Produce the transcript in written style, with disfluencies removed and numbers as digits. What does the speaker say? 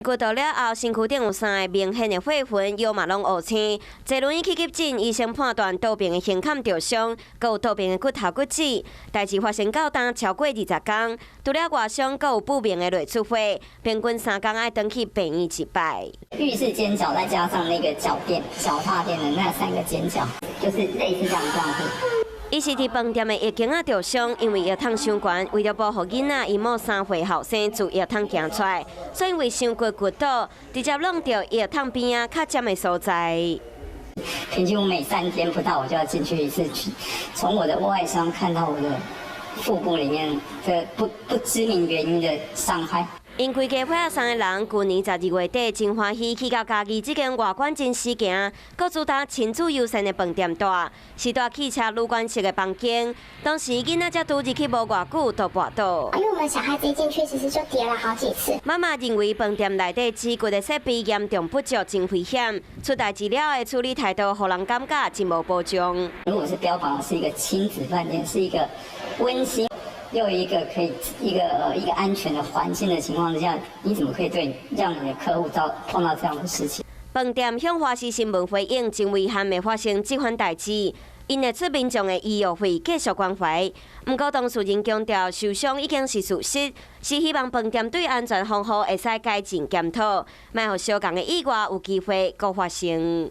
骨倒了後，身軀頂有三个明顯的血痕，腰嘛攏烏青。坐輪椅去急診，醫生判斷倒爿的胸坎著傷，閣有倒爿的骨頭骨折。代誌發生到今超過20工，除了外傷，閣有不明的內出血，平均3工愛轉去病院一擺。浴室尖角再加上那個腳墊、腳踏墊的那三個尖角，就是類似這樣狀況。伊是佇飯店的浴巾仔著傷，因為浴桶傷懸，為著保護囡仔，伊某3歲後生自浴桶行出來，所以因為傷骨骨倒，直接挵著浴桶邊仔較尖的所在。平均我每3天不到，我就要進去一次，從我的外傷看到我的腹部裡面的不知名原因的傷害。𪜶規家伙仔三个人，舊年12月底真歡喜去到嘉義這間外觀真四行，閣主打親子友善的飯店蹛，是蹛汽車旅館式的房間。當時囡仔才拄入去無偌久就跋倒。因為我們小孩子一進去，其實就跌了好幾次。媽媽認為飯店內底止骨的設備嚴重不足，真危險。出代誌了的處理態度，予人感覺真無保障。如果是標榜是一個親子飯店，是一個溫馨又一個可以一個安全的環境的情況之下，你怎麼可以對讓你的客戶遭碰到這樣的事情？飯店向華視新聞回應，真遺憾會發生這款代誌，𪜶會出民眾的醫藥費繼續關懷。毋過當事人強調，受傷已經是事實，是希望飯店對安全防護會使改進檢討，莫予相仝的意外有機會閣發生。